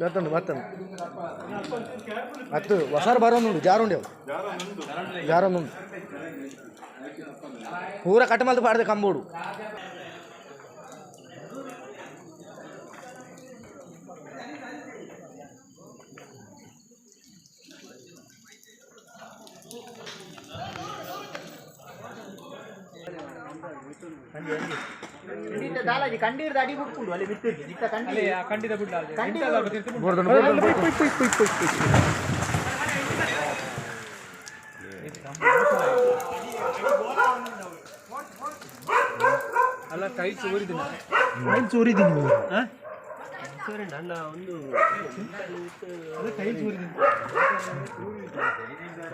ಬರ್ತಂಡು ಬರ್ತಂಡು ಅತ್ತು ಹೊಸಾರು ಬರೋನುಂಡು ಜಾರುಂಡೆವು ಜಾರೊಂದುಂಡು ಪೂರ ಕಟ್ಟಮಲ್ದು ಪಾಡ್ದೆ ಕಂಬೋಡು. ಅಲ್ಲ ಟೈಲ್ಸ್ ಊರಿದ್ದೀನಿ. ಟೈಲ್ಸ್ ಊರಿದ್ದೀನಿ. ಅಣ್ಣ ಒಂದು ಟೈಲ್ಸ್ ಊರಿದ್ದೀನಿ.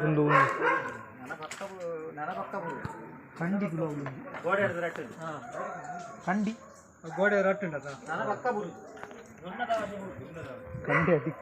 ಒಂದು ಕಂಡಿ ಕಂಡಿ ಗೋಡೆ ರಟ್ಟುಂಡ ಕಂಡಿ ಅಡಿ.